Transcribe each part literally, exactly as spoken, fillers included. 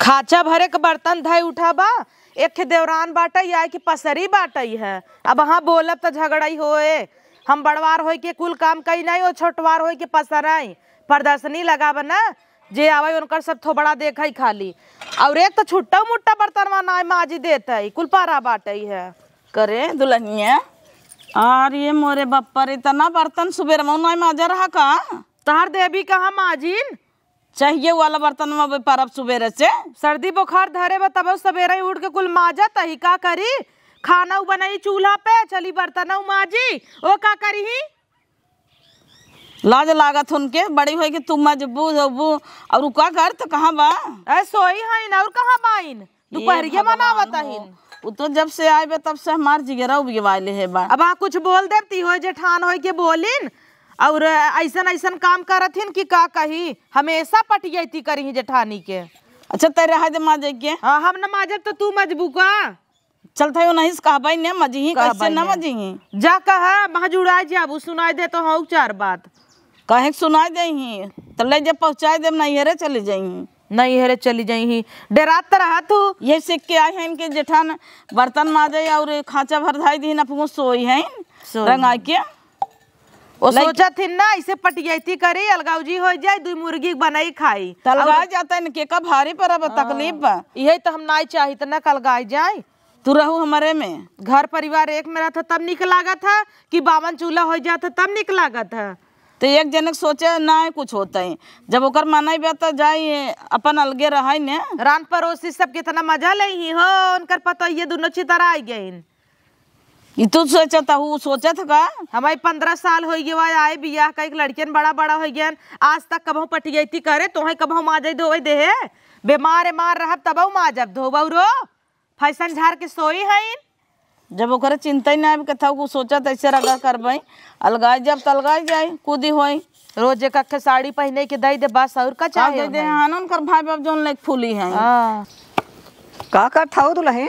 खाचा भरे के बर्तन धइ उठा बा, एक ठे देवरान बाटइ, आए के पसरी बाटइ है। अब हाँ बोलब त झगड़ई होए। हम बड़वार होई के कुल काम कई नाई, ओ छोटवार होई के पसरई। प्रदर्शनी लगाब ना, जे आवइ उनकर सब थोबड़ा देखइ खाली। और एक त छुट्टा मुट्टा बर्तनवा नाई माजी देतइ, कुल पारा बाटइ है। करे दुलहिनिया, अरे मोरे बप्पा रे, इतना बर्तन सुबेर में नाई माजा रहा का? तहर देवी कहाँ माजिन? चाहिए वाला बर्तन में भी परब सुबेरे से। सर्दी बुखार धरे बा, तब सबेरे ही उठ के कुल माजत ही, का करी? खाना उ बनाई चूल्हा पे, चली बर्तन उ माजी, ओ का करी ही? लाज लागत उनके, बड़ी होई कि तू मजबू होबू, और उ का घर त कहाँ बा? ए, सोई हइन, और कहाँ बाइन? ये दुपहरिया भगवान मनावत हो। हइन। उ तो जब से आए बे, तब से हमार जिगरा उबियवाए ले है बा। अब आ कुछ बोल देती हो, जेठान होई के बोलिन, और ऐसन ऐसन काम करत हिन कि का कही, हमेशा पटियती करी जेठानी के। अच्छा, तै रहे दे माजे के। हाँ, हम न माजब तो तू मजबू का? चल, तै उन्हीं से कहबई ने, मजही कैसे कहबई न ने। मजही? जा कहा, वहाँ जुड़ाए जाबू, सुनाई दे तो हऊ चार बात। काहे के सुनाई देही? तो ले जब पहुँचाए देब, नैहरे चली जाइही। नैहरे चली जाइही, डेरात त रहत हूँ। ये सीख के आए हैं इनके जेठान, बर्तन माजे और खाँचा भर धाई दीन, अपनो सोई हैं सोई रंगाई हैं। के। वो लइक- सोचत हिन ना, ऐसे पटियती करी, अलगाउजी हो जाए, दुई मुर्गी बनाई खाई। तलगा और जाता इनके का भारी पर अब हाँ। तकलीफ बा। यही तो हम नाई चाहित ना, कलगाई जाए। तू रहू हमरे में। घर परिवार एक में रहत ह, तब निक लागत ह कि बावन चूल्हा होइ जात ह, तब निक लागत ह। तो एक जने के सोचे ना कुछ होता है, जब ओकर मनई बा त जाई अपन अलगे रहई ने। रान पड़ोसी सब कितना मजा लेही हो, उनकर पतोहिए दुनो छितराई गइन। ई तू सोचत हू, सोचत ह का? हमारी पन्द्रह साल होइ गए बा आए बियाह कइके, लड़कियन बड़ा बड़ा होइ गयन, आज तक कबहू पटियती करे, तोहे कबहू माजे धोवे देहे, बेमार एमार रहब तबहू माजब धोबऊ रो। फैशन झार के सोई हईन। जब ओकरे चिंता ही ना आवे के था, उ सोचत ऐसे रगड़ करबई, अलगाई जब त अलगाई जाई, कूदी होई। रोज एक अखे साड़ी पहिने के दई दे बस, और का का चाहे दे दे उन्हें? हाँ, उनकर भाई बाप जौन लेके फूली हैं। हाँ। का करत हऊ दुलहिन?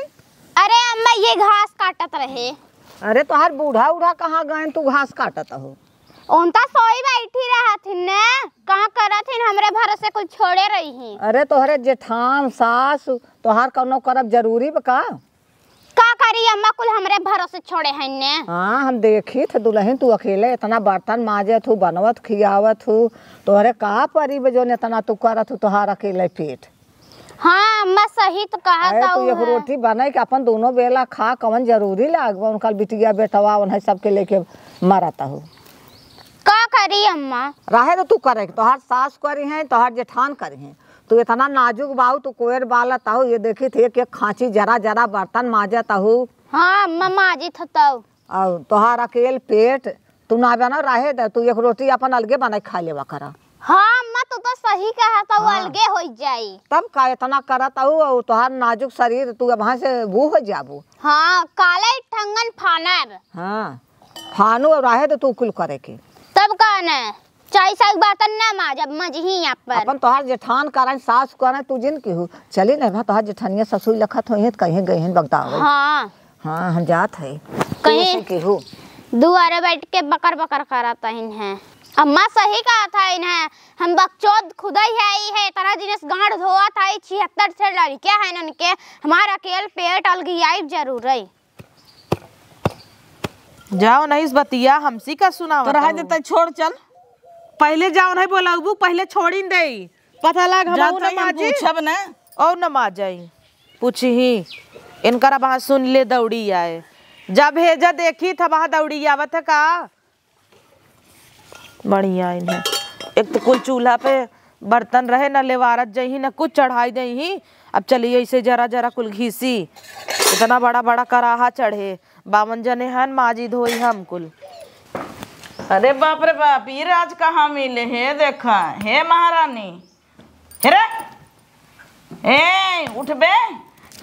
अरे अम्मा, ये घास काटत रहे। अरे तोहार बूढ़ा उढ़ा कहाँ गए, तू घास काटत हो? उनता सोई बैठी रहत हिन ने, कहाँ करत हिन, हमरे भरोसे कुल छोड़े रही ही। अरे तोहरे जेठान सास तोहार कौनो करब जरूरी बा का? का करी अम्मा, कुल हमरे भरोसे छोड़े हैं ने। हाँ, हम देखी थे दुलहिन, तू अकेले इतना बर्तन माजत हू, बनवत खियावत हू, तोहरे का परी बा जौन इतना तू करत हू, तोहार अकेले पेट। हाँ अम्मा, सही तो कहत अरे, तू हऊ एक है। रोटी बनाई के अपन दोनों बेला खा, कवन जरूरी लाग बा, उनका बिटिया बेटवा उन्हें सबके लेके मरत हऊ। का करी अम्मा? रहे तो तू करे, तोहार सास करी हैं, तोहार जेठान करी हैं। तू इतना नाजुक बाऊ, तू कोयर बालत हऊ, ये देखी थे एक एक खांची जरा जरा बर्तन माजत हऊ। हाँ अम्मा, माजित हतऊ। और तोहार अकेल पेट, तू ना बना रहे दे, तू एक रोटी अपन अलगे बनाई खा लेवा करा। हाँ अम्मा, तू तो सही कहत हऊ, हाँ। अलगे होइ जाई। तब का इतना करत हऊ, और तोहार नाजुक शरीर, तू अब से वो हो जाबू। हाँ, काले ठंगन फानब। हाँ, फानू और रहे दे तू कुल करे के। तब का ने, चाहे साग बर्तन ना माजब, मजही यहाँ पर। अपन तोहार जेठान करें, सास करें, तू जिन की हू। चली ना, वहाँ तोहार जेठानिया ससुर लखत होई हैं, तो कहीं गई हैं बगदावे। हाँ। हाँ, हम जात है। कहीं तू केहू। दुआरे बैठ के बकर बकर करत हईन हैं। अम्मा सही कहत हईन हैं, हम बकचोद खुदई है, ई है, इतना दिन से गांड धोवत है, छिहत्तर से लड़के हैं उनके, हमार अकेल पेट अलगियाई जरूर है। जाओ नहीं इस बतिया, हमसी का सुनावत तो रहा हूँ। देता, छोड़ चल। पहले जाओ नहीं बोलाबू, पहले छोड़िन दे। पता लाग हम जात हूँ ना रही, हम माजी। पूछब ना। और न माजई। पूछी ही। इनकर अब हाँ सुन ले दौड़ी आए। जब भेजा देखी था वहाँ दौड़ी आवत है का? बढ़िया इन्हें। एक तो कुल चूल्हा पे बर्तन रहे, न लेवारत जइही, न कुछ चढ़ाई देही। अब चलिए इसे जरा जरा कुल घीसी। इतना बड़ा बड़ा कराहा चढ़े। बावन जने हन, माजी धोई हम कुल। अरे बाप रे बाप, ई राज कहाँ मिले? हे देखा, हे महारानी, हे रे, ए, उठबे।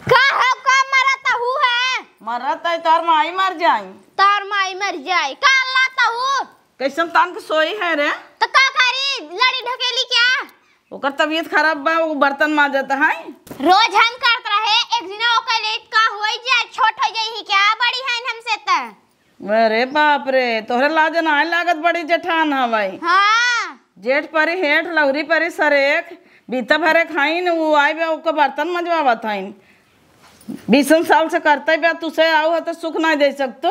का हो, का मरत हू है? मरत है, तोर माई मर जाई। तोर माई मर जाई, का अल्लात हू? कैसन तान के सोई है रे? तो का करी, लड़ी ढकेली क्या? ओकर तबीयत खराब बा, वो बर्तन माजत है। रोज हम करत रहे, एक दिन ओकर लेट का होई जाए, छोट हो जाई ही क्या, बड़ी है हमसे त। अरे बाप रे, तोहरे लाज नाय लागत, बड़ी जेठान हवई। हाँ। जेठ परी हेठ, लौरी परी सरेख, बीता भरे खाइन, उ आइ बा, ओकर बर्तन मजवावत हइन। बीसन साल से करते बा, तुसे आउ है तो सुख ना दे सकतू।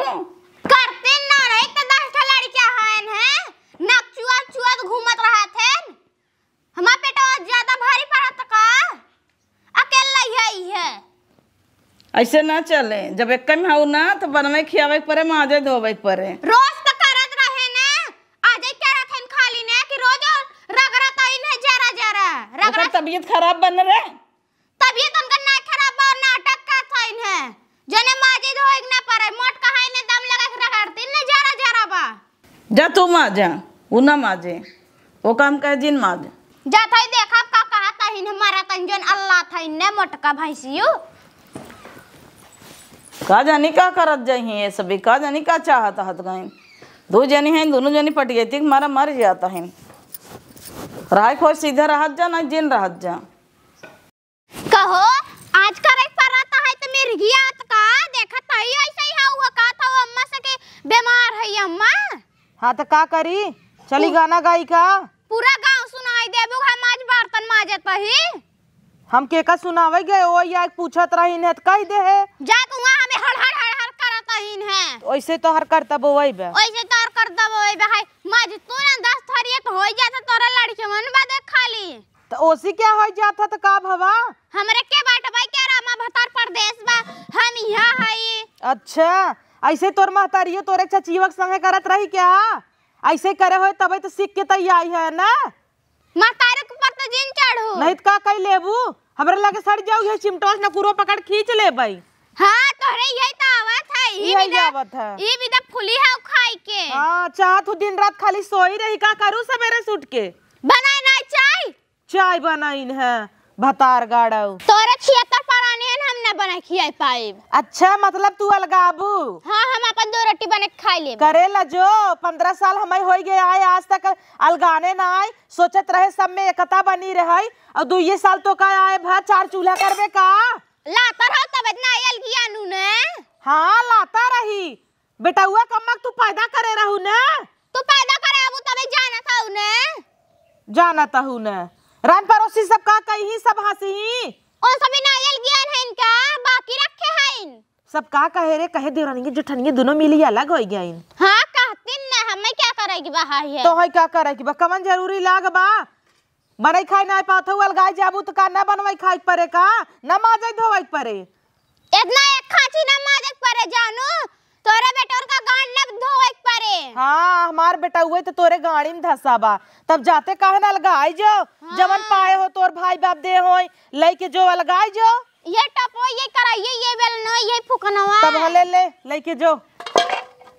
करते ना रही तो दस ठा लड़कियां हइन, हैं? नक चुआ चुआ घूमत रहत हइन। हमार पेटवा ज्यादा भारी पड़त का? अकेला ही है, ही है। ऐसे ना चले, जब एक में हऊ ना तो बनवे खियावे के परे, माजे धोवे के परे। रोज तो करत रहे ने, आजे करत हन खाली ने कि रोज रगड़त आइन है जरा जरा, ओकर रगड़त। तबीयत खराब बन रे। तबीयत उनकर ना खराब बा, नाटक करत हइन है। जने माजे धोए के ना परे, मोट कहाई ने दम लगा के रगड़ती ने जरा जरा बा। जा तू माजा, उ ना माजे, ओका हम कहे जिन माज। जा थाई देखब का कहत हइन हमारा तन जन अल्लाह थाई ने मोटका भैंसियो। का जानी का करत जाई ये सभी, का जानी का चाहत हत गइन। दो जनी हैं, दोनों जनी पटियती के मारा मर जात हइन। राय खोज सीधा रहत जा, ना जिन रहत जा। कहो, आज करे परत है त मिर्गिया त का देखत है, ऐसे ही हऊ का था अम्मा से के बीमार है अम्मा। हाँ त का करी, चली पू- गाना गाई का? पूरा गांव सुनाई देबू, हम आज बर्तन माजत ही। हम केका सुनावे गए, ओ या पूछत रही ने त कह दे है। जा तू वहाँ हमें हड़ हड़ हड़ हड़ करत ही है। ओइसे तो हर करतब वही बे। ओइसे तो हर करतब वही बे है। माज तू ना दस थरिया तो होई जात तोरा लड़के मन बा देख खाली। त ओसी क्या होई जात ह त का भवा? हमरे के बाटबै के रामा भतार परदेस बा, हम इहाँ हई। अच्छा, ऐसे तोर महतारियो तोरे चचियवा के संगे करत रही क्या? ऐसे करे होए तबै त सीख के तैयार है ना? महतारी के ऊपर त जिन चढ़ू। नहीं त का कई लेबू? हमरे लगे सड़ जाऊ, ये चिमटोस न कुरो पकड़ खींच लेबै। हाँ, तोहरे यही त आवत है, ई यही विदा, आवत है। ई विदा फुली है खाई के। हाँ, चाहत हूँ दिन रात खाली सोई रही, का करू सवेरे से उठ के? बनाए ना चाय। चाय बनाइन है, भतार गाड़ौ। तोरे छिहत्तर परानी है, हम ना बना खियाई पाइब। अच्छा, मतलब तू अलगाबू? हाँ, हम अपन दो रोटी बने के खाई लेब। करे ला जो, पन्द्रह साल हमें होई गए आए, आज तक अलगाने ना आए। सोचत रहे सब में एकता बनी रहे, और दुइये साल तो का आए भा चार चूल्हा करबे का? लातर हो तब इतना आयल किया नू ने। हाँ, लाता रही। बेटउआ कम्मक तू पैदा करे रहू ने। तू पैदा करे अबू तबे जानत हऊ ने। जानत हऊ ने। रान पड़ोसी सब का कही, सब हँसी। ओ सभी नारियल गियन है इनका, बाकी रखे हैं। सब का कहे रे, कहे देवरानी के जेठनिया दोनों मिली अलग हो गइन। हाँ, कहतीन ना, हमें क्या करे की बा है? तो है का करे की बा, कवन जरूरी लाग बा? बनई खाई नाई पावत हऊ, अलगाई जाबू त का ना बनवाई खाई के परे का? ना माजई धोवई के परे? इतना एक खांची ना माजे के परे जानू, तोरे बेटोर का गांड न धोवे के परे। हाँ, हमार बेटउए त तोरे गाड़ी में धसा बा, तब जाते काहे ना अलगाई जो, हाँ। जवन पाए हो तोर भाई बाप दे होई, लइके जो अलगाई जो। ये टपो, ये कराइए, ये बेलनो, ये फुकनवा। तब हाँ ले ले, लइके जो।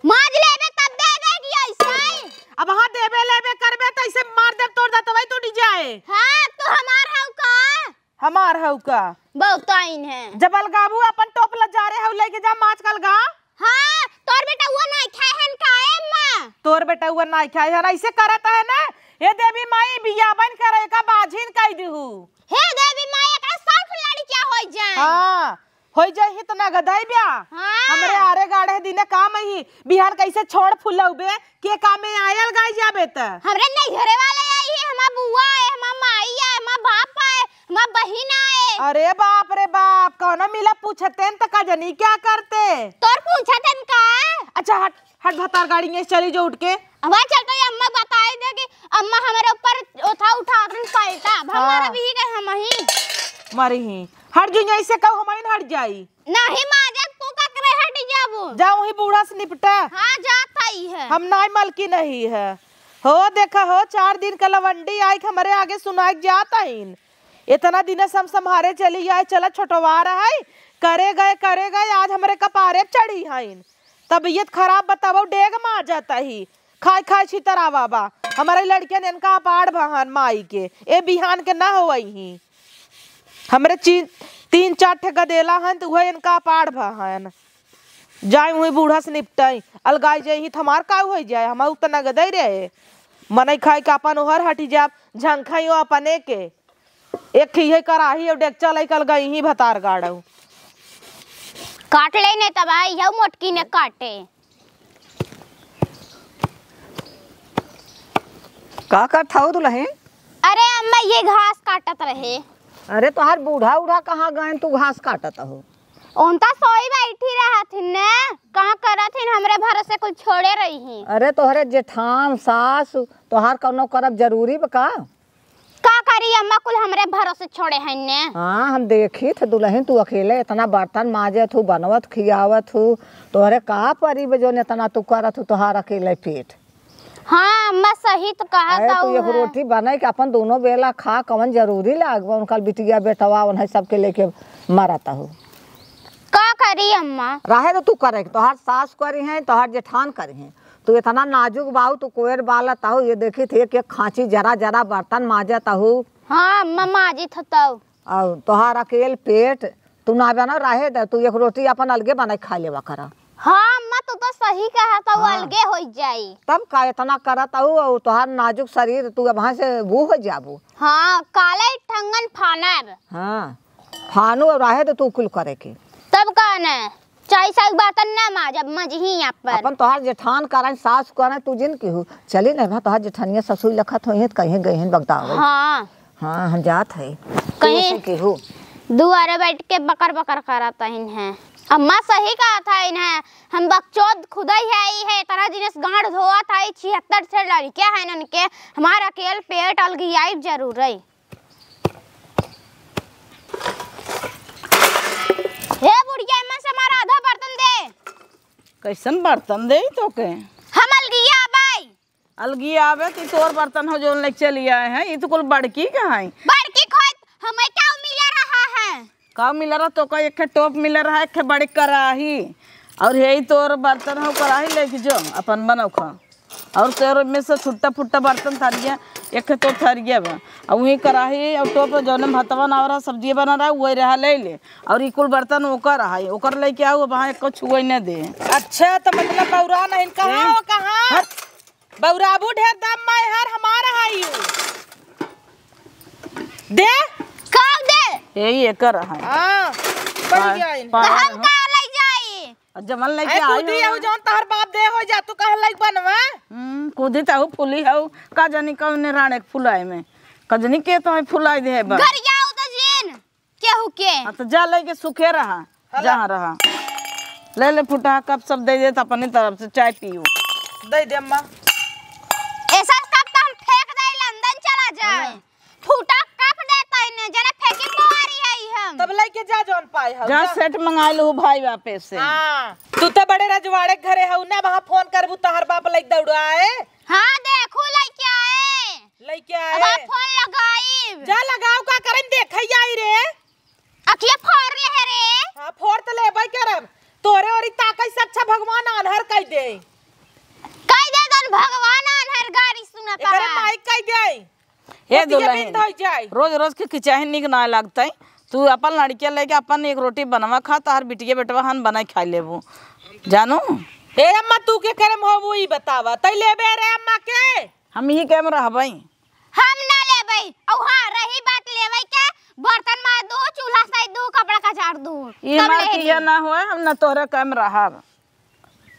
माज लेबे तब देबे कि ऐसे? अब हाँ देबे लेबे करबे त ऐसे मार देब तोर दतवई टूट जाए। हाँ, तू हमार हऊ का? हमार हऊ का? बहुताइन है। जब अलगाबू अपन टोप ला जा रे हऊ लेके जा माच का अलगा। हाँ, तोर बेटउआ नाई खाए हन का ए माँ? तोर बेटउआ नाई खाए हन, ऐसे करत है ना। हे देवी माई बियाबन करे का बाझिन कई दिहू। हे देवी माई एकरा साथ लड़ी क्या होई जाए? हाँ, होई जाई ही त ना गदाई ब्या। हाँ। हमरे आरे गाड़े दिने काम ही, बिहान कैसे छोड़ फुलौबे, के कामे आयल गाई जाबे त। हमरे नैहरे वाले आई है, हमार बुआ है, हमार माई है, हमार बाप है, हमार बहिन आए। अरे बाप रे बाप, कौनो मिला पूछते न त का जनी क्या करते? तोर पूछते न का? अच्छा हट, हट भतार गाड़ी में चली जो उठ के। अब चलते ही अम्मा बताई दे कि अम्मा हमारे ऊपर ओथा उठा रही पलटा, अब हमारा हाँ। भी गए हम ही। मरी ही। हट जो यहीं से कहू हम ही न हट जाई। नहीं माजक तू का करे हट जाबो। जा वही बूढ़ा से निपटा। हाँ जात ही है। हम नाई मलकी नहीं है। हो देखा हो, चार दिन का लवंडी आई के हमरे आगे सुनाई के जात आइन। इतना दिन से हम संभारे चली आए, चला छोटवा रहे, करे गए, करे गए, आज हमरे कपारे पे चढ़ी हइन। तबीयत खराब बतावो, डेग माजत ही, खाए खाए छितरावा बा। हमरे लड़कियन इनका अपाड़ भहन माई के, ए बिहान के ना होवई ही। हमरे ची-, तीन चार ठे गदेला हन, त उहे इनका अपाड़ भहन। जाए वही बूढ़ा से निपटाई, अलगाई जाई ही, त हमार का होई जाए, हमार उतना गदई रहे। मनई खाए के अपन ओहर हटी जाब, झंखाइयो अपने के। एक ठे इहे कराही और डेकचा लइकल गई ही भतार गाड़ू। काट ले ने तब आई, यहू मोटकी ने काटे। का करत हऊ दुलहिन? अरे अम्मा, ये घास काटत रहे। अरे तोहार बूढ़ा उढ़ा कहाँ गएन, तू घास काटत हो? उन त सोई बैठी रहत हिन ने, का करत हिन, हमरे भरोसे कुल छोड़े रही। अरे तोहरे जेठान सास तोहार कौनो करब जरूरी बा का? का करी अम्मा, कुल हमरे भरोसे छोड़े हैं ने। हाँ, हम देखी थे दुलहिन, तू अकेले इतना बर्तन माजत हू, बनवत खियावत हू, तोहरे का परी बा जौन इतना तू करत हू, तोहार अकेले पेट। हाँ अम्मा, सही तो कहत अरे, तू हऊ एक है। रोटी बनाई के अपन दोनों बेला खा, कवन जरूरी लाग बा उनका बिटिया बेटवा उन्हें सबके लेके मरत हऊ। का करी अम्मा? रहे तो तू करे, तोहार सास करी हैं, तोहार जेठान करी हैं। तू इतना नाजुक बाऊ, तू कोयर बालत हऊ, ये देखी थे एक एक खांची जरा जरा बर्तन माजत हऊ। हाँ अम्मा, माजित हतऊ। और तोहार अकेल पेट, तू ना बना रहे दे, तू एक रोटी अपन अलगे बनाई खा लेवा करा। हाँ अम्मा, तू तो सही कहत हऊ, हाँ। अलगे होइ जाई। तब का इतना करत हऊ, और तोहार नाजुक शरीर, तू अब से वो हो जाबू। हाँ, काले ठंगन फानब। हाँ, फानू और रहे दे तू कुल करे के। तब का ने, चाहे साग बर्तन ना माजब, मजही यहाँ पर। अपन तोहार जेठान करें, सास करें, तू जिन की हू। चली ना, वहाँ तोहार जेठानिया ससुर लखत होई हैं, तो कहीं गई हैं बगदावे। हाँ। हाँ, हम जात है। कहीं तू से की हू। दुआरे बैठ के बकर बकर करत हईन हैं। अम्मा सही कहत हईन हैं, हम बकचोद खुदई है, ई है, इतना दिन से गांड धोवत है, छिहत्तर से लड़के हैं उनके, हमार अकेल पेट अलगियाई जरूर है। हे बुढ़िया, एमे से हमार आधा बर्तन दे। कैसन बर्तन देई तोके? हम अलगिया आबे। अलगिया आबे कि तोर बर्तन हो जौन लेके चली आए हैं, ई तो कुल बड़की के हैं। बड़की खोई, हमें का मिला रहा है? का मिला रहा तोका? एक ठे टोप मिला रहा, एक ठे बड़ी कराही, और यही तोर बर्तन हो, कराही लेके जो अपन बनाओ खा। और तेरे में से छुट्टा फुट्टा बर्तन थरिया, एक तो थरिया बा। और वही कराही और टोप जौने में भतवा ना रहा, सब्जी बना रहा, वही रहा ले ले। और ई कुल बर्तन ओकर रहा, ओकर लेके आओ, अब हाँ एको छुए न दे। अच्छा, तो मतलब बौरा नहीं, कहाँ हैं? हो, कहाँ? हट। बौराबू ढेर दाम में हर हमारा है यू। दे। का दे? यही एकर रहा। हाँ, बढ़ पा-, गया इनका। पा-, तो हम का ले जाई? आ जमल लइके आई कूदी हो। हऊ जौन तहर बाप दे हो जा, तू कहाँ लइक बनवा? हम्म, कूदी त हऊ फूली हऊ, का जानी कौने राणे के फुलाए में, का जानी के तोहे फुलाई दे बा। गरियाऊ त जिन, केहू के। हाँ, त जा लइके सुखे रहा, हला। जहाँ रहा। ले ले फुटहा कप सब दे दे, त अपने तरफ से चाय पीऊ। दे दे अम्मा। ऐसा कप त हम फेंक दे, लंदन चला जाए। हला। फूटा कप देता इन्हें, जने फेंकी मारी है ई हम। तब लइके जा जौन पाए हऊ, जा जा। सेट मंगाइ लहू भाई बापे से। हाँ, तू तो बड़े रजवाड़े के घरे हऊ ना, वहाँ फोन करबू तहर बाप लइके दौड़ाए। हाँ, देखू लइके आए। लइके अब आए। आप फोन लगाई। जा लगाओ, का करन देखै आई रे। अखिया फोड़ ले है रे। हाँ, फोड़ त लेबै करब। तोरे ओरी ताकै से अच्छा भगवान आन्हर कइ दे। कइ दे दन भगवान आन्हर गाड़ी सुनत एकरे है। माई कइ दे। हे ओतिया दुलहिन, बिंद होइ जाई। रोज रोज के किचाहिन निक ना लागतै। तू अपन लड़किया लेके अपन एक रोटी बनवा खा, तोहार बिटिया बेटवा हन बनाई खाई लेबू। जानू? हे अम्मा, तू के करे में होबू ई बतावा। तै लेबे रे अम्मा के? हम ही के में रहबै। हम ना लेबै। औ हाँ, रही बात लेबै के, बर्तन माज दू, चूल्हा साइद दू, कपड़ा कचार दू। ई तब हमार ले किया ली। ना होए, हम ना तोहरे के में रहब।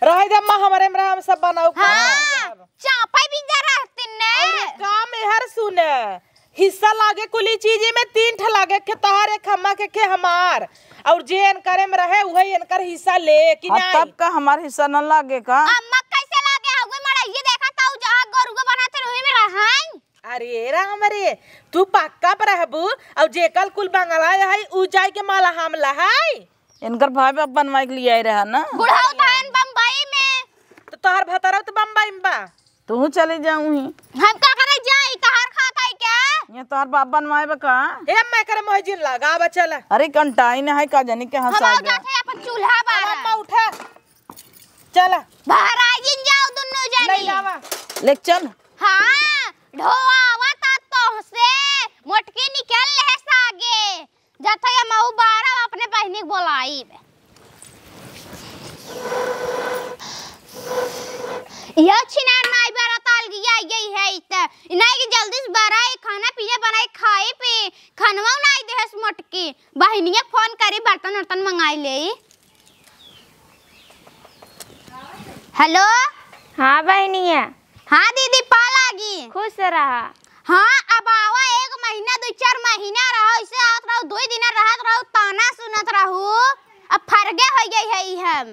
रहे दे अम्मा, हमरे में रह, हम सब बनाऊ खा हाँ, लेब। चापा भी जा रहतिन ने। और काम एहर सुने, हिस्सा लागे कुली चीजी में तीन ठे लागे, एक खे तोहार, एक अम्मा के, एक खे हमार। और जे एनकरे में रहे, उहे एनकर हिस्सा ले कि अब नहीं? तब का हमार हिस्सा न लागे का? अम्मा कैसे लागे? हउए मड़इये देखा ताऊ, जहाँ गोरुआ बनाते रहे में रहन। अरे राम रे, तू पक्का पर रहबू, और जेकल कुल बंगला है, उ जाए के माला हम लहाई। इनकर भाई बाप बनवाए के लिए आए रहा ना। बुढ़ऊ तो हन बम्बई में। तो तोहर भतरव तो बम्बई में बा। तू चले जाऊँ ही। हम का करे जाई, तोहर खात है क्या? ये तोहर बाप बनवाए बा का? ए, मैं करे मोहजिन लगा बा, चल। अरे कंटाई ना है का जानी के हम हंसा आउ गया। जाते अपन चूल्हा अब बारा। अम्मा उठा। चल। बाहर आ जिन जाओ दुन्नो नहीं जनी। लावा। ले चल। हाँ, ढोआवा ता तोहसे मोटकी निकल ले सागे। जात हई हम ऊ बारब अपने बहिनी के बोलाइब। यह छिनार नाई बरत अलगिया गई है इत। इनाई के जल्दी से बराई, खाना पीना बनाई, खाई पी, खानवा नाई देहस मोटकी। बहिनिया फोन करी, बर्तन उर्तन मंगाई ले। हेलो। हाँ बहिनिया। हाँ दीदी, पा लागी। खुश रहा। हाँ, अब आवा, एक महीना, दुइ चार महीना रहो, ऐसे आवत रहो, दुइ दिन रहत रहो, ताना सुनत रहो, अब फरगे होइ गई है हम।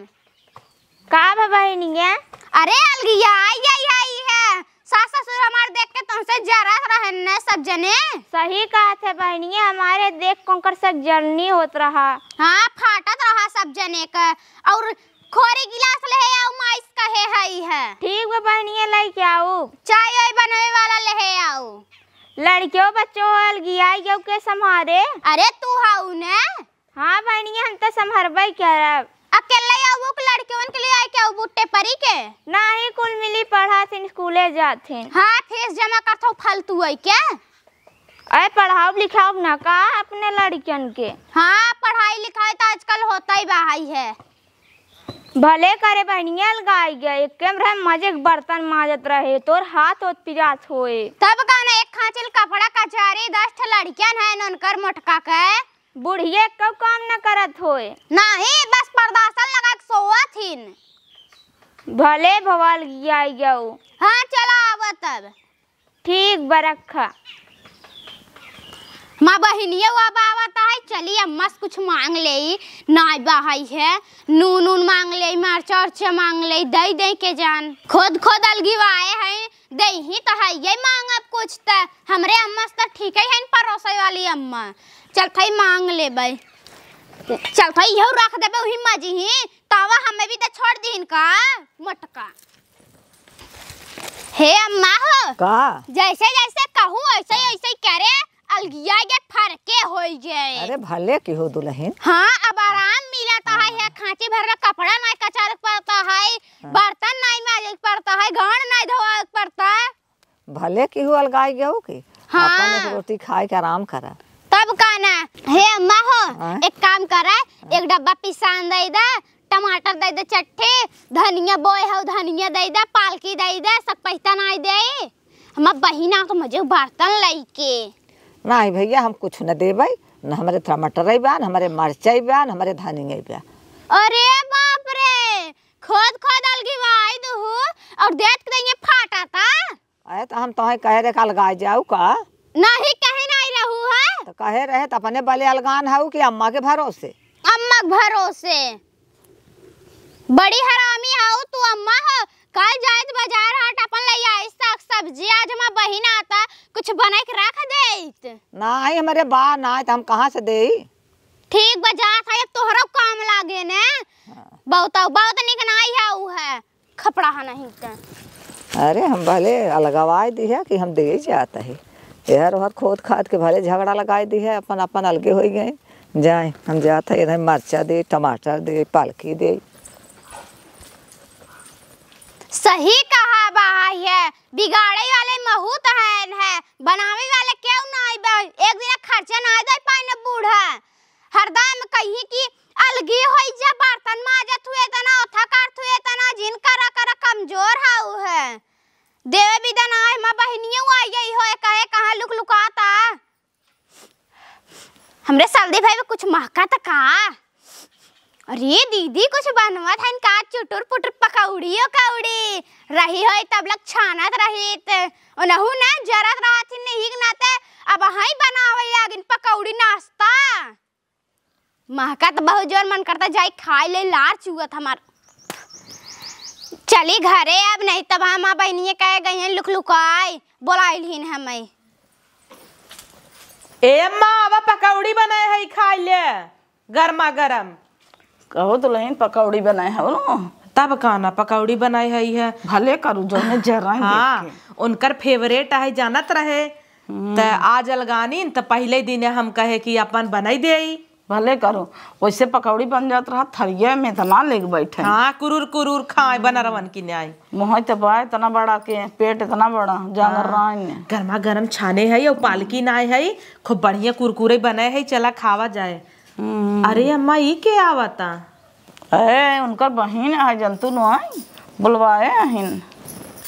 का बा बहिनिया? अरे अलगिया आई गई है, है। सास ससुर हमार देख के तुमसे जरत रहन न सब जने। सही कहत है बहिनिया, हमारे देख के उनकर सब जरनी होत रहा। हाँ, फाटत रहा सब जने का। और खोरी गिलास लेहे आऊ, माइस कहे हई है। ठीक बा बहिनिया, लइके आऊ। चाय वाय बनवे वाला लेहे आऊ। लड़कियों बच्चों अलगियाई गयो के सम्हारे? अरे तू हाउ ने? हाँ बहिनिया, हम तो सम्हरबे करब। अकेले आऊ के लड़कियों के लिए आई के आऊ बुट्टे परी के? नाही, कुल मिली पढ़ाथिन, स्कूले जाथिन। हाँ, फीस जमा करथो फालतू आई के? अरे पढ़ाओ लिखाओ ना का अपने लड़कियन के? हाँ, पढ़ाई लिखाई तो आजकल होता ही बा है। भले करे बहनिया अलगाई गए, एक कैमरा में मजे के बर्तन माजत रहे, तोर हाथ होत पिरात होए। तब का ना, एक खांचिल कपड़ा कचारी, दस ठे लड़कियन है उनकर मोटका के। बुढ़िए कब काम न करत होए। नाही, बस पर्दासन लगा के सोवत हिन। भले भवाल गियाई गऊ। हाँ, चला आवा तब। ठीक बा, रखा। माँ बहिनिया वो अब आवत है, चली अम्मा से कुछ मांग लेई, नाई बहाई है, नून उन मांग लेई, मरचा उरचा मांग लेई, दई दे के जान। खुद खुद अलगिवाए हैं, देही त है ये मांगब कुछ त, हमरे अम्मा से त ठीक है, हैं परोसे वाली अम्मा। चल थई मांग लेबै, चल थई यहू रख देबै, वही मजी ही, तावा हमें भी त छोड़ दीहिन का मोटका। हे अम्मा हो। का? जैसे जैसे कहू, ऐसे ऐसे करे, अलगिया के फरके होई गए। अरे भले की हो दुल्हन। हाँ, अब आराम मिलत है, हाँ। है खांची भर में कपड़ा नहीं कचारे के पड़ता है, हाँ। बर्तन नहीं माजे के पड़ता है, गांड नहीं धोवे के पड़ता है। भले की हो अलगाई गयो की, हाँ। अपन एक रोटी खाए के आराम करा। तब का ना, हे अम्मा हो, हाँ। एक काम करा, हाँ। एक डब्बा पिसान दे दे, टमाटर दे दे चट्टे, धनिया बोए हो, धनिया दे दे, पालकी दे दे, सब पैसा नाई दे। हमार बहिना के मजे बर्तन लइके। नाई भैया, हम कुछ न देबै, न हमरे टमाटर बा, न हमरे मरचाई बा, न हमरे धनिया बा। अरे बाप रे, खुद खुद अलगिवाई दुहु और देत के दइये फाटा ता। अरे तो हम तोहे कहे रहे अलगाए जाऊ का? नहीं, कहे नहीं रहू है। तो कहे रहे तो अपने बले अलगान हऊ कि अम्मा के भरोसे? अम्मा के भरोसे। बड़ी हरामी हऊ तू अम्मा हो। कल जाइत बाजार हाट अपन ले आई साग सब्जी, आज हमार बहिन आता, कुछ बनाई के रख देइत। नहीं हमरे बा ना, तो हम कहाँ से देई? ठीक बा, जात है, अब तोहरो काम लागे ने। हाँ। बहुत, बहुत निक नाई है ऊ है। खपड़ा हा नहीं ते। अरे हम भले अलगवाई दिहे कि हम दे जात है, एहर ओहर खोद खाद के भले झगड़ा लगाई दिहे, अपन अपन अलगे होई गए। जाए हम जात है, इधर मरचा दे, टमाटर दे, पालकी दे। सही कहा बा है, बिगाड़े वाले महूत हैं, है बनावे वाले क्यों ना आइबे। एक दिन खर्चा ना दे पाए न बूढ़ा। हरदम कही कि अलगी होई जा, बर्तन माजत हुए तना, ओथा काटत हुए तना, जिन करा करा कमजोर हाउ है। देवे बिदा ना है, माँ बहिनियों आई गई होए, कहे कहाँ लुक लुकाता। हमरे सलदी भाई में कुछ महका त का? अरे दीदी, कुछ बनवत हन का? चुटुर पुटुर पकौड़ी उकौड़ी रही होई, तब लग छानत रहित। ओनहु ना जरत रहत ही, नहीं के नाते अब हई बनावे लागिन पकौड़ी नाश्ता। महका त बहुत जोर मन करता, जाई खाई ले, लार चुअत हमार। चली घरे अब, नहीं तब हम बहनिए कहे गई हैं लुक लुकाई, बोलाइल हिन हमें। ए अम्मा, आवा पकौड़ी बनाए है, खाई ले। गरमा गरम। कहो दुल्हन, पकौड़ी बनाए हो न? तब का ना, पकौड़ी बनाए है, है। भले करू, जौने जराई हाँ, देख के। उनकर फेवरेट है, जानत रहे। हम्म। त आज अलगानी न, त पहले दिने हम कहे कि अपन बनाई देई। भले करू, वैसे पकौड़ी बन जात रहा, थरिया में इतना लेके बैठे। हाँ, कुरुर कुरुर खाए, हम्म। बनरवन की न्याय। मुँह त बा इतना बड़ा के, पेट इतना बड़ा, जानर हाँ। राइन। गरमा गरम छाने है, और पालकी नाय है, खूब बढ़िया कुरकुरे बने है, चला खावा जाए। हम्म। अरे अम्मा, ई के आवता? ए, उनकर बहिन है, जंतु नु आई, बुलवाए अहिन।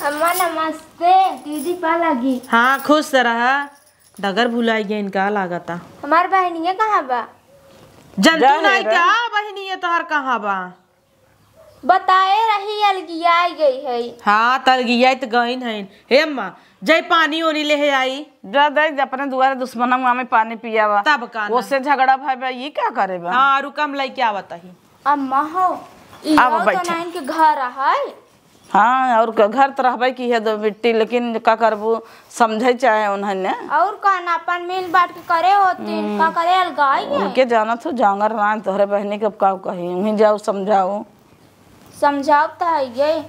अम्मा नमस्ते, दीदी पा लगी। हाँ, खुश रहा। डगर भुलाई गए इनका लागता। हमार बहनिया कहाँ बा? जंतु जय नाई हेरा। का बहनिया तोहर कहाँ बा? बताए रही, अलगियाई गई है। हाँ, त अलगियाई त गइन हइन। हे अम्मा, जाई पानी ओनी लेहे आई। जा दे, अपने दुआरे दुश्मनवा में पानी पियावा। तब का ना? ओसे झगड़ा भय बा, ई का करे बा? हाँ, रुका, हम लइके आवत ही। अम्मा हो, ई आवा, तो बैठे। नाइन के घर है। हाँ, और क-, घर त रहबे की है दो बिट्टी, लेकिन का करबू, समझे चाहे उन्हें ने। और का ना, अपन मिल बांट के करे होती, हम्म। का करे अलगाई है? उनके जानत हो, जांगर नाइन तोहरे बहिनी के अब का कही, उहीं जाओ समझाओ। समझाओ त है ये।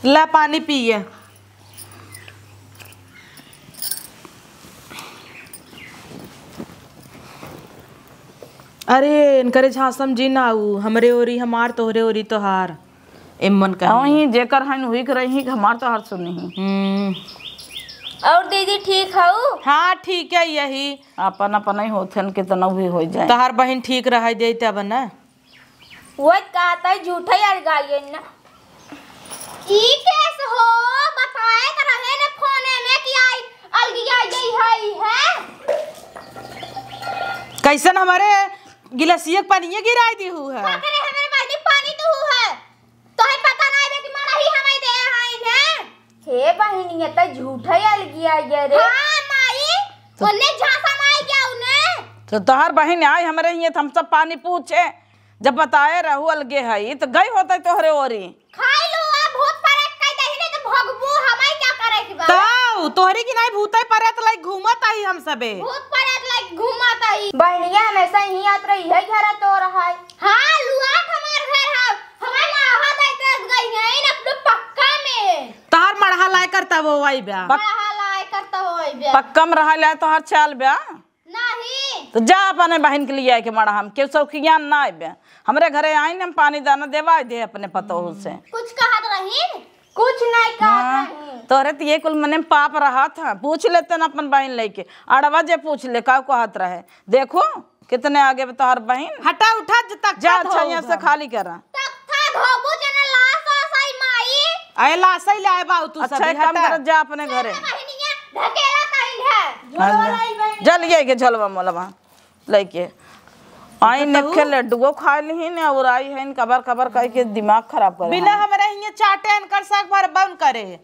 ला पानी पिए। अरे, इनकरे झांसम जी ना आऊ, हमरे ओरी हमार, तोहरे ओरी तोहार। एमन का वहीं जेकर हन, वही के रही, हमार तोहार सुनी। हम्म। और दीदी ठीक हऊ? हाँ, ठीक है, यही। अपन अपन ही होत हन, कितना भी हो जाए। तोहार बहिन ठीक रह दे तब ना। वो कहता है झूठा ही अलगाइए ना। ई कैसे हो? बताए तो रहे ने फोने में कि आई अलगिया गई है, ई है। कैसन हमारे गिलसिया के पानिये गिराई दी हु है। का करे हमारे बाल्टी पानी तो हु है। तोहे पता ना आइबे कि मड़ही हमारे दे है, ई है। हे बहिनिया, त झूठा ही अलगिया गया रे। हाँ माई, तो ओन्ने झांसा माई गया उन्हें। तो तोहार बहिन आई हमरे हिये, त हम सब पानी पूछे। जब बताए रहू अलगे हई, त गई होतई तोहरे ओरी। खाई लो, आ भूत प्रेत कह दही नहीं तो भगबू, हमारे क्या करे के बा? तो तोहरी की नहीं भूतई प्रेत लाई घूमत आई हम सबे। भूत प्रेत लाई घूमत आई। बहिनिया हमेशा ही आत रही है, घर तो रहा है। हाँ, लुआट हमार घर है। हमारे माँ हाथ आई तरस गई है इन अपने पक्का में। तोहार मड़हा लाए करता वो आई बा। पक- मड़हा लाए करता वो आई बा। पक्का में रहा लाए तोहार चाल बा। नहीं। तो जा अपने बहिन के लिए आए के मड़ा हम, केहू शौकियान ना आइबे। हमरे घरे आइन, हम पानी दाना देवाई दे अपने पतोहू से। कुछ कहत रही? कुछ नहीं कहत हाँ, रही। तोहरे तो ये कुल मने पाप रहत है। पूछ लेते ना अपन बहिन लेके। अड़वा जे पूछ ले, का कहत रहे। देखो, कितने आगे बा तोहर बहिन। हटा, उठा, ज-, तख्ता जा, अच्छा, धो यहाँ से उधर। खाली करा। तख्ता धोबू जने लाश आस आई माई। अरे लाश ही लाए बाऊ तू अच्छा, सभी, एक काम हटा। कर, जा अपने घरे। बहिनिया ढकेला कहीं है। हाँ, झोलवा ले। लाई बहिन। जा लिए के झलवा मोलवा लेके। आई तो ने तू? खे लड्डुओ खा लिहिन और आई है कबर कबर कह के दिमाग खराब करे बिना हैं। हमरे हिये चाटे अनकर साग भर बन करे।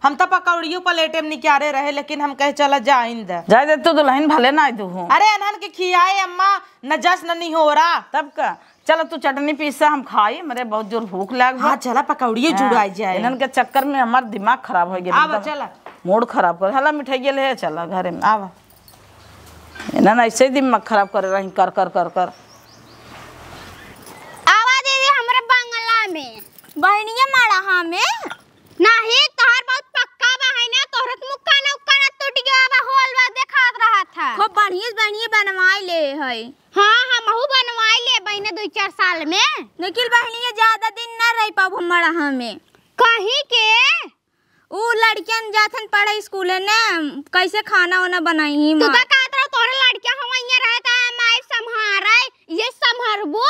हम त पकौड़ियों प्लेटे में निकारे रहे, लेकिन हम कहे चला जा आइन दे। जाए दे तू दुल्हन भले ना आई दू हूँ। अरे अनहन के खियाए अम्मा, न जस न निहोरा। तब का? चला तू चटनी पीसा, हम खाई, हमरे बहुत जोर भूख लाग बा। हाँ, चला पकौड़ियों हाँ, जुड़ाई जाए। इन्हन के चक्कर में हमार दिमाग खराब हो गया आवा, एकदम। चला। मूड खराब कर, हला मिठाई ले चला घरे में। आवा। इन्हन ऐसे ही दिमाग खराब करे रही कर कर कर कर। आवा दीदी हमरे बंगला में। बहिनिया मड़हा में। नाही, तोहर बहुत पक्का बा है ना, तोहरे के मुक्का ना उक्का ना टूट गया बा, होल बा देखात रहा था। खूब बढ़िया से बढ़िया बनवाई ले है। हाँ, हमहू बनवाई ले बहिने दुई चार साल में। लेकिन बहिनिया ज्यादा दिन ना रह पाबू मड़हा में। कहीं के? ऊ लड़कियन जाथन पढ़े स्कूले ने, कैसे खाना वाना बनाई ही तू माँ। तो कहत रहो तोहरे लड़किया हम इहाँ रहे त माई संभारे, ये संभारबू,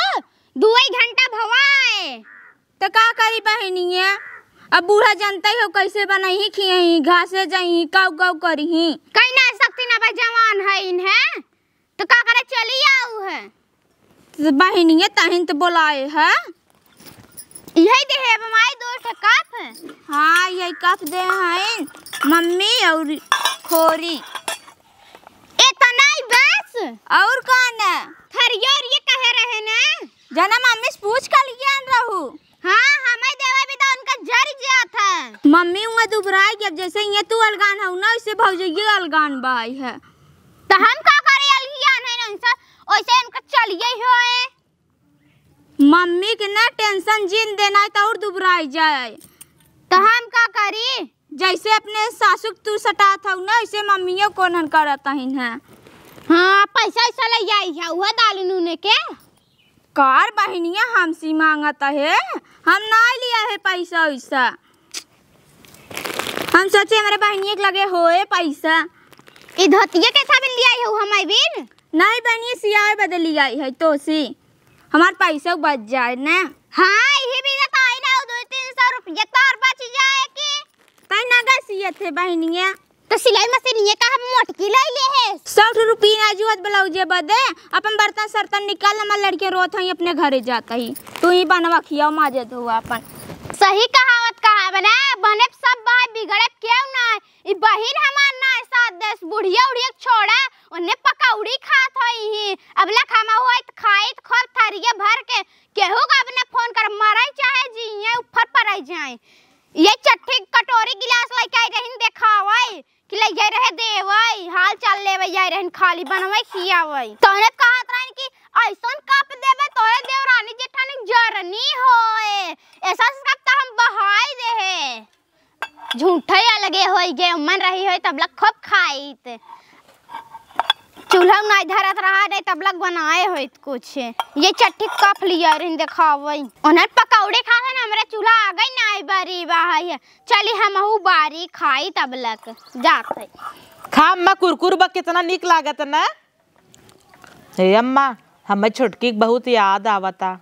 दुई घंटा भवाए। त का करी बहिनिया, अब बूढ़ा जनता ही हो कैसे बनाई ही, खियाई, घासे जाई, काऊ काऊ करी ही। कहीं ना सकती ना बा, जवान है इन्हें। तो का करे चली आऊ है? तो बहिनिया तहिन तो बोलाए है। यही दे है माई दो ठे कप। हाँ, यही कप दे हैं मम्मी और खोरी। इतना ही बस? और कौन है? थरिया और ये कहे रहे ना? जना मम्मी से पूछ कर लिया रहू। हाँ, हमें देवे भी तो उनका जर जात है। मम्मी उहाँ दुबराई गई, अब जैसे ये तू अलगान हऊ ना, वैसे भौजइये अलगान बाई है। तो हम का करी, अलगियान है ना इनसे, वैसे इनका चलिए ही होए। मम्मी के ना टेंशन जिन देना है तो और दुबराई जाए। तो हम का करी? जैसे अपने सासू के तू सटात हऊ ना, वैसे मम्मियों को नन करत हइन है। हाँ, पैसा वैसा ले आई है, वह दाल नूने के। कार बहिनिया हमसे मांगत है, हम ना लिया है पैसा वैसा। हम सोचे हमरे बहिनिया के लगे होए पैसा। ई धोतिया कैसा बिन लिया हो हमारे बिन? नहीं बहिनिया, सियाए बदे लिया है तो सी हमार पैसा बच जाए ना। हाँ, यही भी तो आई ना, दो तीन सौ रुपया तो और बच जाए की। तई नगा सियत है बहिनिया। तो सिलाई मशीन ये का हम मोटकी लाई ले है? सौ रुपये ना जुआत ब्लाउजे बदे, अपन बर्तन सर्तन निकाल, हमार लड़के रोत हई अपने घरे जात ही। तू ही बनवा खियाओ माजे धोआ अपन। सही कहावत कहा बना, बने सब बाय बिगड़े केहू ना। ई बहिन हमार ना साथ देस, बुढ़िया उढ़िया छोड़ा, ओने पकौड़ी खात हई ही। अब लख हम होइत खाइत खोल थरिया भर के, केहू का अपने फोन कर मरई चाहे जिए ऊपर पड़ई जाए। ये चट्टी कटोरी गिलास लेके आई रहिन देखावई कि ले जाए रहे देवई, हाल चाल लेवई जाए रहिन, खाली बनवई खियावई। तोने कहत रहन कि ऐसन कप देबे तोरे देवरानी जेठानी जरनी होए, ऐसा सब तो हम बहाई दे है। झूठे अलगे होई गे, मन रही होई तब लग खूब खाइत। चूल्हा नाई धरत रहा, नहीं तब लग बनाए होइत कुछ। ये चट्टी कप लिया रहिन देखावई। उन्हें पकौड़े खात हन, हमरे चूल्हा आ गई नाई बारी बा है। चली हमहू बारी खाई तब लग जात है। खा अम्मा, कुरकुर बा, कितना नीक लागत ना। ए अम्मा, हमें छोटकी के बहुत याद आवता।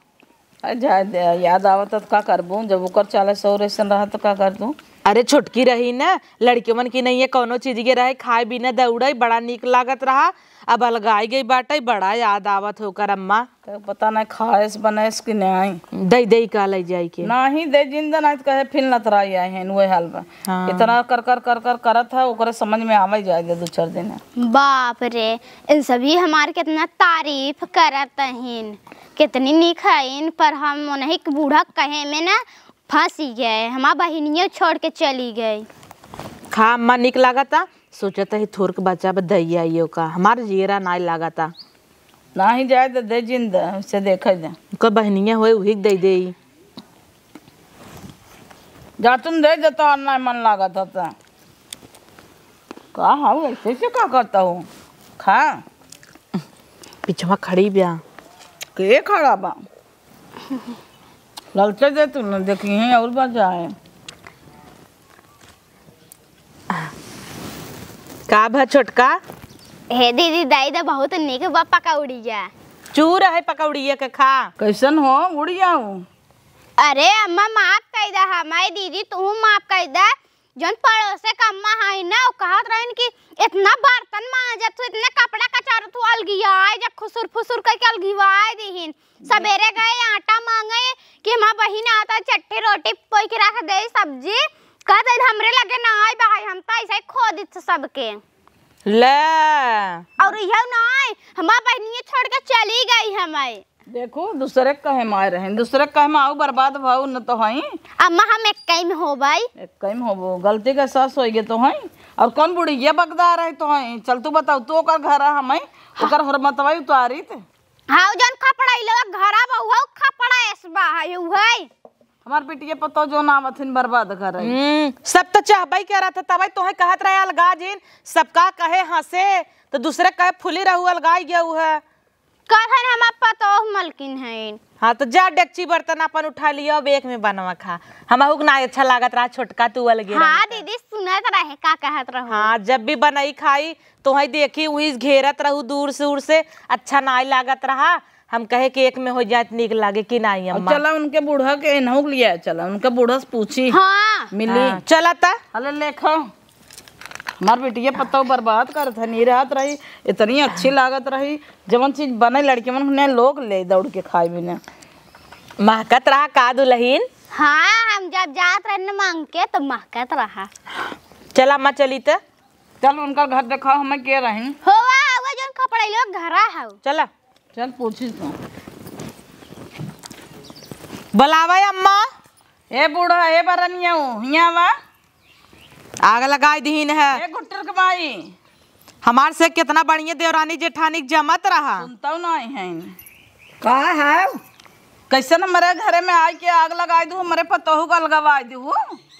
अरे जा दे, याद आवता तो का करबू, जब ओकर चाले सौ रेसन रहा तो का कर दू। अरे छोटकी रही ना, लड़के मन की नहीं है कौनो चीज के रहे, खाए बिना दौड़े, बड़ा नीक लागत रहा। अब अलगाई गई बाटे, बड़ा याद आवत है ओकर अम्मा। तो पता नहीं खाएस बनेस कि नहीं। दई दई का ले जाई के। नहीं दे जिंदा, नहीं तो कहे फिर नतराई आए हैं, वही हाल बा। हाँ। इतना कर कर कर कर करत है, ओकरे समझ में आवे जाए दे दो चार दिन। बाप रे, इन सभी हमार कितना तारीफ करत हइन, कितनी निक हइन, पर हम उन्हीं के बूढ़ा कहे में ना फंसी गए, हमार बहिनियो छोड़ के चली गई। खा अम्मा, निक लागता, सोचत ही थोर के बच्चा बा दई आइयो का, हमार जियरा नाई लागता। नाही जाए दे, दे जिन दे, उसे देखे दे। ओकर बहिनिया होए, उही के दे देई। जा तुम दे दे, तोहर ना मन लागत होता। का हाउ, ऐसे से का करता हो? खा। पिछवा खड़ी बिया। के खड़ा बा? ललचे दे तू न, देखी हैं और बा जाए। का भा छोटका? हे दीदी, दई द बहुत निक बा पकौड़िया। चूर है पकौड़िया के खा। कैसन हो उड़िया हो? अरे अम्मा माफ कई द, हमारी दीदी तू माफ कई द। जौन पड़ोसे के अम्मा है ना, वो कहत रहन कि इतना बर्तन मांजत हो, इतना कपड़ा कचारत हो, अलगियाए जा खुसुर फुसुर करके अलगियाए दिहिन। सबेरे गए आटा मांगे कि हमार बहिन आवत, चट्टी रोटी पोई के रख दे, सब्जी। कहत है, "हमरे लगे ना आई भाई, हम तो ऐसे ही खो दित सबके।" ले। और यह ना आई, हमार बहिनिये छोड़ के चली गई हमें। देखो, दूसरे के कहे में आए रहे, दूसरे के कहे में आऊ बर्बाद भाऊ न तो हई। अम्मा, हम एक कई में हो भाई। एक कई में होबो, गलती के सास होई गे तो हई। और कौन बुढ़िया बगदार है तो हई? चल तू बताओ, तू ओकर घर आ, हम आई, ओकर हरमतवा उतारी ते। हाउ जौन खपड़ैलो घरा बा, उहौ खपड़ा एस बा है, उहै। हमार बिटिया पतो जौन आवत हिन बर्बाद करे। हम्म, सब तो चाहबई करत है, तबई तोहे कहत रहे अलगा जिन, सबका कहे हंसे, तो दूसरे कहे फूली रहू अलगाई गया उहै। कहत हन हमार पतोह मलकिन हईन। हाँ, तो जा डेगची बर्तन अपन उठा लियो, अब एक में बनवा खा। हमहू के ना अच्छा लागत रहा, छोटका तू अलगे हाँ रहत। दीदी, सुनत रहे, का कहत रहो? हाँ, जब भी बनई खाई, तोहई देखी, उही घेरत रहू दूर से, उर से, अच्छा नाई लागत रहा। हम कहे कि एक में हो जात, नीक लागे कि नाई अब अम्मा? चला उनके बूढ़ा के एनहू के लिया चला, उनके बूढ़ा से पूछी। हाँ। मिली। हाँ, चला ता। अले लेखो, हमार बिटिया पतोह बर्बाद करत है, नी रहत रही, इतनी अच्छी लागत रही, जवन चीज बने लड़के मन ने लोग ले दौड़ के खाए बिना। महकत रहा का दुलहिन? हाँ, हम जब जात रहे न मांग के, तो महकत रहा। चला अम्मा, चली त। चल, उनकर घर देखाओ, हमें के रही। होवा, होवा, जौन खपड़ैलो घरा हौ। चला। चल, पूछी तो। बुलावे अम्मा। ए बूढ़ा, ए बरनिया, हियाँ आवा। आग लगाई दीन है। ए गुट्टर के माई। हमार से कितना बढ़िया देवरानी जेठानी के जमत रहा। सुनतौ नहीं है। का है? कैसे न हमरे घरे में आइ के आग लगाई दू, हमरे पतोहू का अलगवाई दू।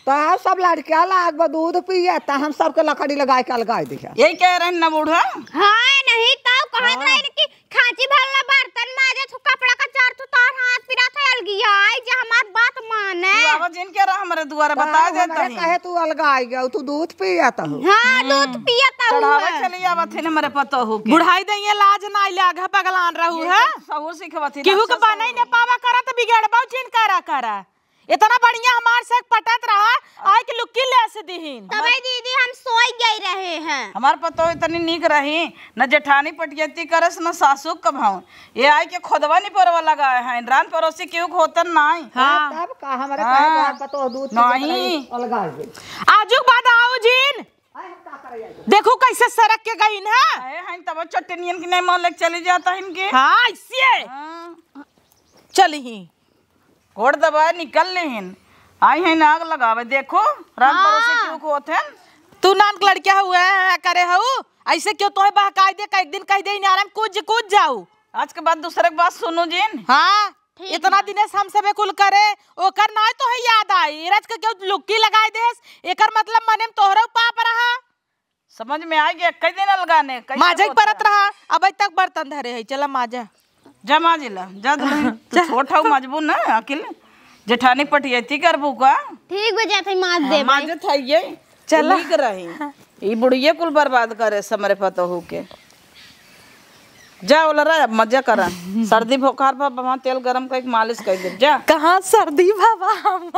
तो सब लड़किया लाग बा दूध पिए, त हम सबके लकड़ी लगाए के अलगाई दिया। यही कह रहे न बूढ़ा। हाँ, नहीं तो कहत हाँ। रहे कि खांची भरला बर्तन माजे, तू कपड़ा कचार, तू तार हाथ पिरात है अलगिया, आई जे हमार बात माने। तू आवा जिन के रहा हमरे दुआरे, तो बता देता हमरे ही। कहे तू अलगाई गया, तू दूध पियत हो। हाँ, दूध पियत हो। चढ़ावा चली आवत है हमरे पतोहू के। बुढ़ाई दइया लाज ना लाग है, पगलान रहू है। सहूर सिखवत ही केहू के लाज बनै सहूर। न पावा करा त बिगड़बौ जिन करा करा। इतना बढ़िया हमार से पटत रहा, आइ के लुक्की लेस दिहिन। तबे दीदी हम सोइ गइ रहे हैं। हमार पतोह इतनी नीक रही, न जेठानी पटियती करस, न सासू कबहूँ। ये आइ के खोदवा निपोरवा लगाए हैं, रान परोसी केहू के होतन नाई। हाँ। तब का हमरे हाँ। कहे द्वार पतोह दूध पी के नहीं। पतोह अलगा हो गई। आजुक बाद आउ जिन। आए हम का करे आए? देखो कैसे सरक के गइन है। आए हैं तब चटनियन के नहीं मोल लेके चली जाता है इनके। हाँ, ऐसे। हाँ। चली ही। गोड़ दबाए निकल लेहिन। आई हैं आग लगावे। देखो, रात हाँ। भरोसे क्यों को होत हैं। तू नान के लड़किया हुए हैं, करे हऊ। ऐसे क्यों तोहे बहकाई दे, कई दिन कह दे, इनारम कूद, कूद जाऊ। आज के बाद दूसरे के बात सुनू जिन। हाँ, ठीक इतना बा। दिने से हम सबे कुल करे, ओकर नाय तोहे याद आई। रच के क्यों लुक्की लगाई देस, एकर मतलब मने में तोहरे पाप रहा। समझ में आ गया, कई दिन अलगाने, कैसे माजे के होता परत है? रहा, अब तक बर्तन धरे है, चला माजा। जा माजिला, जा दुल्हन, तू जा। छोट हऊ, मजबू ना, अकिल। जेठानी पटियती करबू का? ठीक बा, जात है माज हाँ, दे भाई। माजत है ये। चला। नीक रही। ई बुढ़िये कुल बर्बाद करे समरे पतोहू के। जा ओलरा, अब मजा करा। सर्दी बोखार पर वहाँ तेल गरम करके मालिश कर दे, जा। कहाँ सर्दी बाबा हम?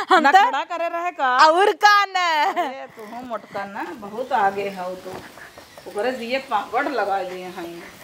हम ना तो खड़ा करे रहे का? और का न? अरे, तू हो मोटका ना, बहुत आगे है तू। ओकरे दिए पापड़ लगा दिए हैं।